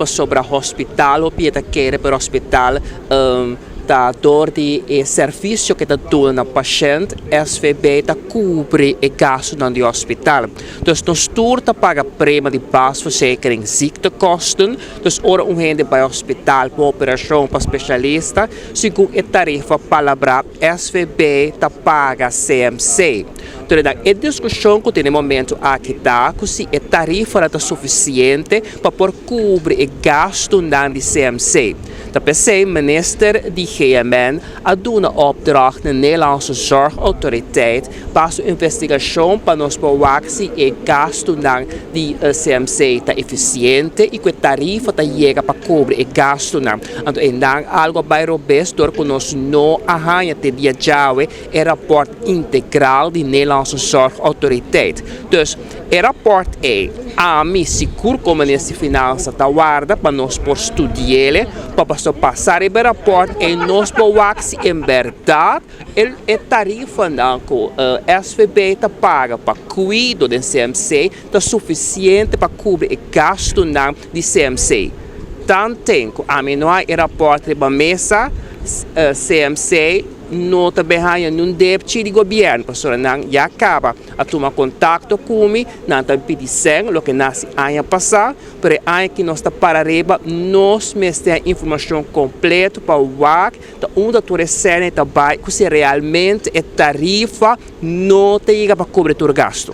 Pasobra hospital, hopi ta kere, pero hospital ta door di e servicio cu ta duna na pashent, SVB ta cubri e gastonan di hospital. Dus nos tur ta paga prima di basisverzekering ziektekosten. Dus ora un hende bay hospital pa operacion, pa specialista, segun e tarifa palabra, SVB ta paga CMC. Anto, e discusion cu tin na e momento aki ta cu si e tarifa ta suficiente pa por cubri e gastonan di CMC. Ta p'esey minister di GMN a duna opdracht na Nederlandse Zorgautoriteit pa su investigacion pa nos por wak si e gastonan di CMC ta eficiente y cu e tarifa ta yega pa cubri e gastonan. Anto, einan algo a bay robes door cu nos no a haya te dia djawe e rapport integral di Nederlandse Zorgautoriteit. Dus e rapport ey, ami sigur como minister di Finansa ta warda pa nos por studi'e, pa pasa e rapport y nos por wak si en berdad e tarifanan cu SVB ta paga pa cuido di CMC ta suficiente pa cubri e gastonan di CMC. Tanten cu ami no e rapport riba mesa, CMC no ta bay ningun debchi di gobierno, pasobra nan ya caba a tuma contacto cu mi, nan ta pidi 100, loke nan a haci aña pasa, pero aña cu nos ta para ariba, nos mester informacion completo pa wak, ta unda tur e ta bay, cu si realmente e tarifa no ta yega pa cubri tur gasto.